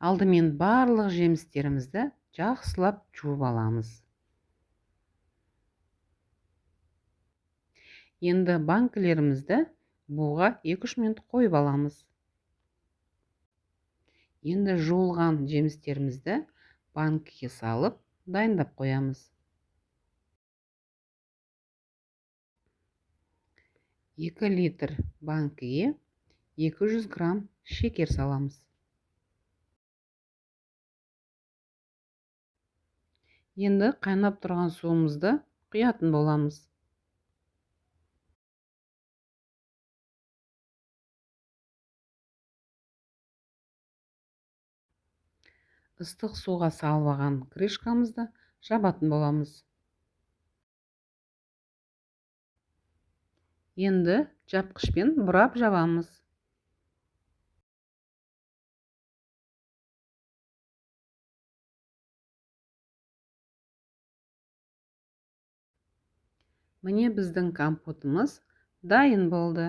Алдымен барлық жемістерімізді жақсылап жуып аламыз. Енді банкілерімізді буға 2-3 минут қойып аламыз. Енді жуылған жемістерімізді банкіге салып дайындап қоямыз. 2 литр банкіге 200 грамм шекер саламыз. Енді қайнап тұрған суымызды құятын боламыз. Ыстық суға салып алған крышкамызды жабатын боламыз. Енді жапқышпен бұрап жабамыз. Міне біздің компотымыз дайын болды.